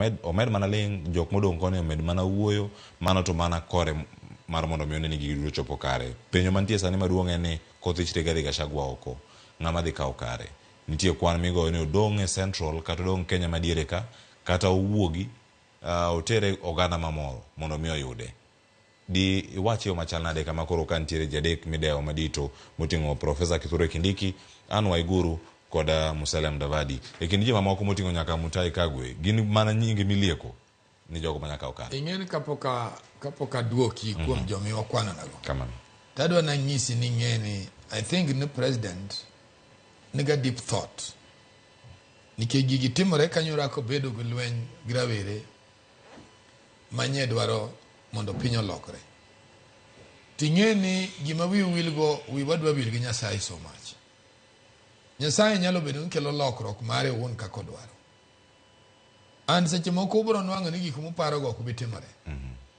Omed mana ling', jok modong' koni omed mana wuoyo, mano to mana kore mar mondo mi one ni gigi duto ochopo kare. Penjo mantie sani maduong' en ni koth ich Rigathi Gachagua oko, ng'ama dhi kawo kare? Nitie kwan migoyo ni odong' e Central kata odong' Kenya madiere ka, kata owuogi otere oganda mamoro mondo mi oyude. Di iwach yo machal nade kama koro ka nitiere ji adek midewo madito moting'o Professor Kithure Kindiki, Anne Waiguru kod Musalia Mudavadi. E kind ji mamoko moting'o nyaka Mutahi Kagwe, gin mana nyinge milieko ni jogo manya kawo kare. Ing'e ni kapok aduoki kuom joma iwakwano nago. Kamano. Tadwa nanyisi ni ing'e ni I think ni president niga deep thought. Nikech gigi timore kanyo kobedo gi lweny gi rawere manye dwaro mondo piny olokre. Ting'e ni gima wiu wilgo, wi wadwa wil gi Nyasaye so much. Nyasaye nyalo bedo ni kelo lokruok mare owuon kaka odwaro. And seche moko ubiro nwang'o ni gik muparogo ok bi timore.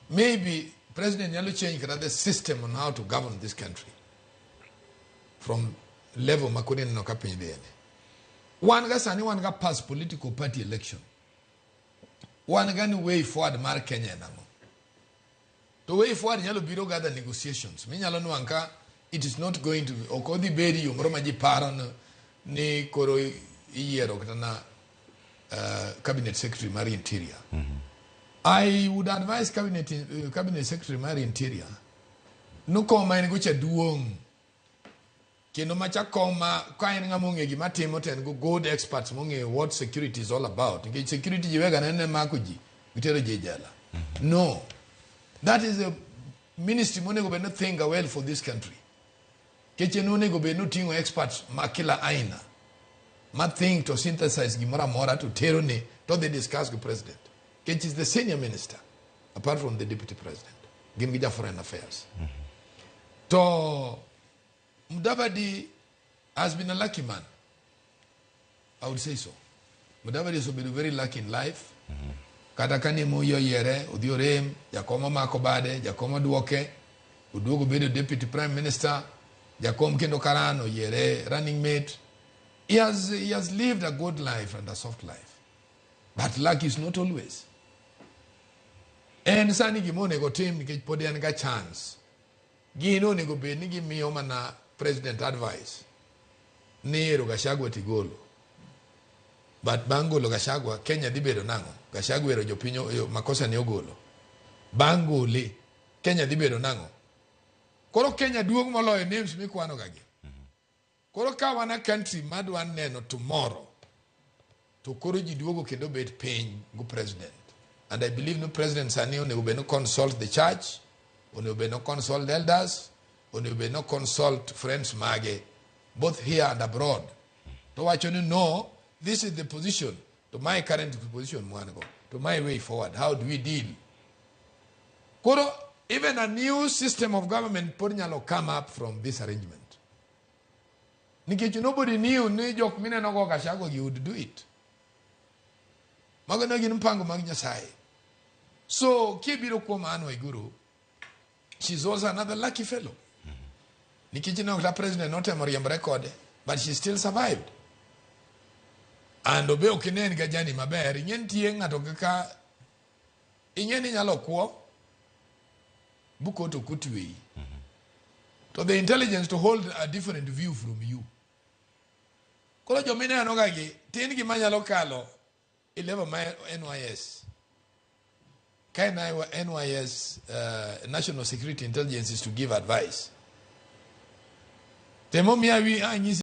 Maybe president nyalo change kata the system on how to govern this country from level ma koro ineno ka piny dhiye ni. Wan ga sani wan ga past political party election. Wan ga ni way forward mar Kenya en ang'o? To way forward nyalo biro gather negotiations. Minyalo nwang' ka it is not going to ok odhi bedi yo moro ma ji paro ni koro iyiero kata na cabinet secretary mar interior. I would advise cabinet secretary mar interior no koma en go cha duong' kendo macha koma ka en ng'ama ong'e gima timo to en go good experts mong'eyo what security is all about, nikech security ji wega nene mako ji gitero ji e jela. No, that is a ministry monego bed ni think well for this country. Kech en onego bed ni oting'o experts ma kila aina ma think to synthesize gimoro amora to tero ne to dhi discuss gi president. Kech is the senior minister apart from the deputy president, gin gi ja foreign affairs. To Mudavadi has been a lucky man. I would say so. Mudavadi has been very lucky in life. Kata kane Moi oyiere, odhi orem, jakom omako bade, jakom oduoke, oduogo bedo deputy prime minister, jakom kendo Karan oyiere running mate. He has lived a good life and a soft life. But luck is not always. En sani gima onego otim nikech pod en ga chance. Gin onego bed ni gimiyo mana president advice ni ero Gachagua tigolo. But bang' golo Gachagua, Kenya dhi bedo nang'o? Gachagua ero jopiny makosa ne ogolo. Bang' gole, Kenya dhi bedo nang'o? Koro Kenya duong' moloyo names mikwano ga gi. Koro ka wan a country madwa neno tomorrow, to koro ji duogo kendo bet piny go president. And I believe no president sani onego bed no consult the church, onego bed no consult elders, onego bed no consult friends mage, both here and abroad. To wacho ni no, this is the position, to my current position mwan go, to my way forward, how do we deal? Koro even a new system of government pod nyalo come up from this arrangement. Nikech nobody knew ni jok mineno go Gachagua gi would do it. Mago ne gin mpango mag Nyasaye. So kibiro kuom Anne Waiguru, she's also another lucky fellow. Nikech ne kata president notemo riembore kode, but she still survived. And obe ok inen ga jani maber, ing'e nitie ng'ato kaka ing'e ni nyalo kuo bukoto kotweyi. To the intelligence to hold a different view from you. Koro jomineno ga gi, tin gima nyalo kalo e level ma NYS. Ka NYS, National Security Intelligence, is to give advice. Temo miya wi anyisi.